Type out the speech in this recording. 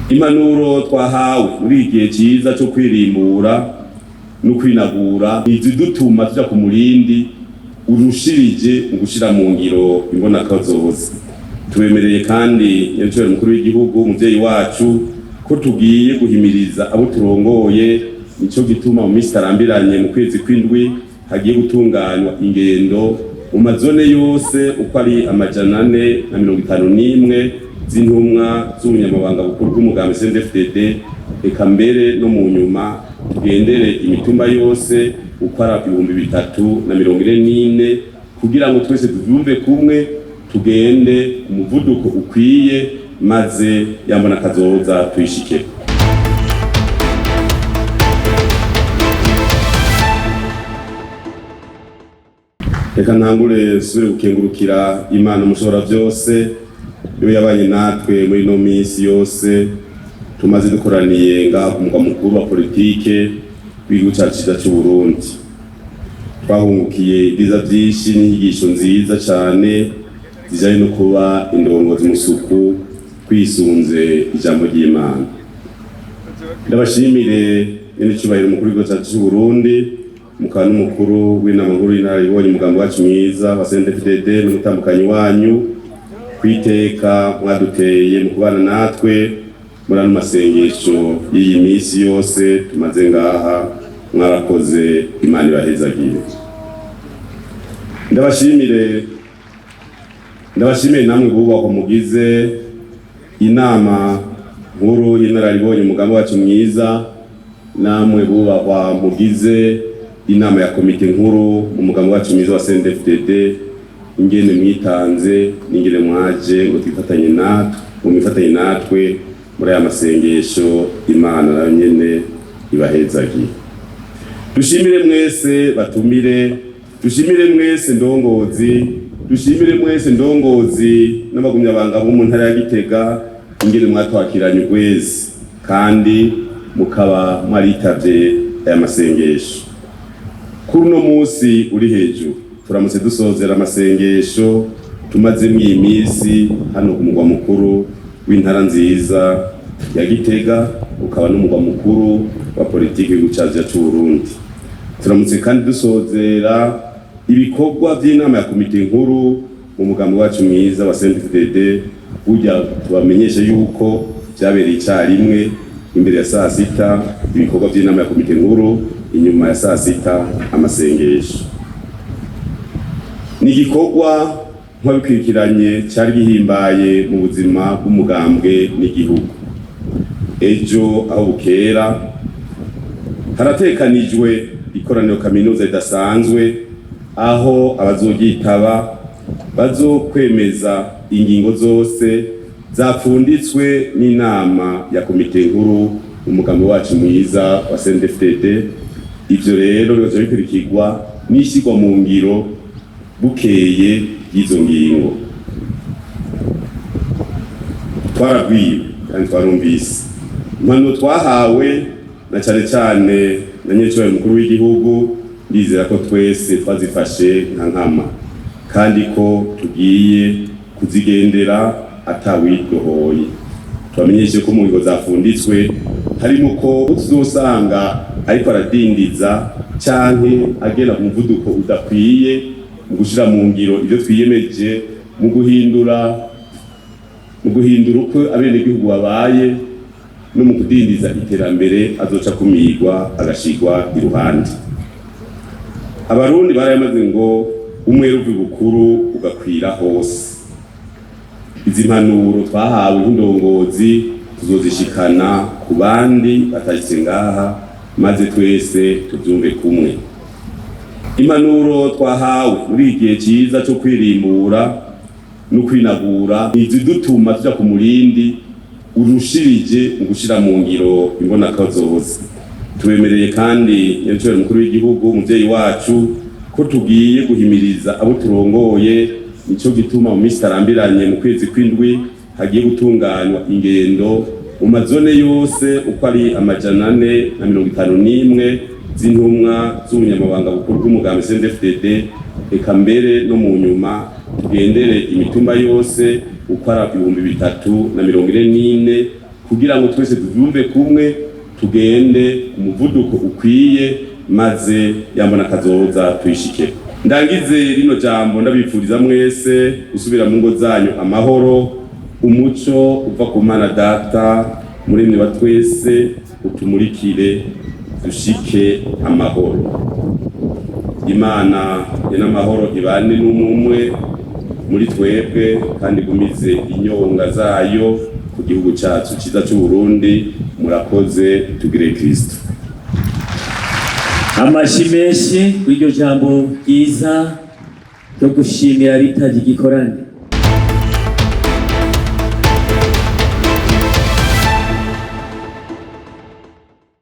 Impanuro twahawe muri iki gihe cyiza cyo kwirimbura no kwinagura ntizidutuma tuja ku murindi urushirije mu gushira mu ngiro imbonakazoza. Tubemereye kandi nyacubahiro mukuru w'igihugu, umuvyeyi wacu, ko tugiye guhimiriza abo turongoye. Nico gituma mu minsi itarambiranye, mu kwezi kw'indwi, hagiye gutunganywa ingendo mu mazone yose uko ari 451 z'intumwa z'ubunyamabanga bukuru bw'umugambi CNDD-FDD, eka mbere no mu nyuma tugendere imitumba yose uko ari 3044, kugira ngo twese tuvyumve kumwe, tugende ku muvuduko ukwiye, maze yambona kazoza tuyishikeko. Reka ntangure nsubire gukengurukira Imana Mushobora byose, yo yabanye natwe muri ino minsi yose tumaze dukoraniye ngaha ku mugwa mukuru wa politike w'igihugu cacu ciza c'Uburundi. Twahungukiye ibyiza byinshi n'inyigisho nziza cane zijanye no kuba indongozi musuku twisunze ijambo ry'Imana. Ndabashimire nyenicubahiro umukuru w'igihugu cacu c'Uburundi, mukaba n'umukuru w'inama nkuru y'inararibonye umugambi wacu mwiza wa CNDD-FDD, n'umutambukanyi wanyu, kwiteka mwaduteye mu kubana natwe muri ano masengesho y'iyi minsi yose tumaze ngaha. Mwarakoze, Imana ibahezagire. Ndabashimire namwe bubahwa mugize inama nkuru y'inararibonye umugambi wacu mwiza, namwe bubahwa mugize inama ya komite nkuru mu mugambi wacu mwiza wa CNDD-FDD, ingene mwitanze n'ingene mwaje ngo twifatanye natwe, ngo mwifatanye natwe muri aya masengesho. Imana nayo nyene ibahezagiye. Dushimire mwese batumire, dushimire mwese ndongozi, dushimire mwese ndongozi n'abagumyabanga bo mu ntara ya Gitega, ingene mwatwakiranye urwezi kandi mukaba mwaritavye aya masengesho. Kuri uno munsi uri hejuru turamutse dusozera amasengesho tumazemo iyi minsi hano ku mugwa mukuru w'intara nziza ya Gitega, ukaba n'umugwa mukuru wa politiki w'igihugu cacu c'Uburundi. Turamutse kandi dusozera ibikorwa by'inama ya komite nkuru mu mugambi wacu mwiza wa CNDD-FDD. Burya tubamenyeshe yuko vyabereye icarimwe: imbere ya saa sita ibikorwa by'inama ya komite nkuru, inyuma ya saa sita amasengesho. Ni igikorwa nk'abikurikiranye cyari gihimbaye mu buzima bw'umugambwe n'igihugu. Ejo aho bukera haratekanijwe ikoraniro kaminuza ridasanzwe, aho abazoryitaba bazokwemeza ingingo zose zapfunditswe n'inama ya komite nkuru umugambi wacu mwiza wa CNDD-FDD. Ivyo rero bigaca bikurikirwa n'ishyirwa mu ngiro bukeye y'izo ngingo. Twarabwiwe kandi twarumvise impanuro twahawe na cane cane na nyiricubahiro mukuru w'igihugu. Ndizera ko twese twazifashe nka nkama kandi ko tugiye kuzigendera atawidohoye. Tubamenyeshe ko mu ngingo zafunditswe harimo ko tuzosanga ariko aradindiza canke agenda ku muvuduko udakwiye mu gushira mu ngiro ivyo twiyemeje mu guhindura uko abenegihugu babaye no mu kudindiza iterambere, azoca kumigwa agashigwa iruhande. Abarundi barayamaze ngo umwere uva bukuru ugakwira hose. Izi mpanuro twahawe nk'indongozi tuzozishikana ku bandi batashitse ngaha, maze twese tuvyumve kumwe. Impanuro twahawe muri iki gihe cyiza cyo kwirimbura no kwinagura ntizidutuma tuja ku murindi urushirije mu gushira mu ngiro imbonakazoza. Tubemereye kandi nyiricubahiro mukuru w'igihugu, umuvyeyi wacu, ko tugiye guhimiriza abo turongoye. Nico gituma mu minsi itarambiranye, mu kwezi kw'indwi, hagiye gutunganywa ingendo mu mazone yose uko ari 451 z'intumwa z'ubunyamabanga bukuru bw'umugambi CNDD-FDD, eka mbere no mu nyuma tugendere imitumba yose uko ari 3044. Kugira ngo twese tuvyumve kumwe, tugende umuvuduko ukwiye, maze yambona kazoza tuyishike. Ndangize rino jambo ndabipfuriza mwese gusubira mu ngo zanyu amahoro. Umuco uva ku Mana Data Muremyi wa twese utumurikire dushike amahoro. Imana n'amahoro ibane n'umwe muri twebwe, kandi igumize inyonga zayo ku gihugu cyacu cyiza cy'u Burundi. Murakoze. Tugire Kristo. Amashyi menshi kw'iryo jambo ryiza ryo gushimira abitabye igikorane.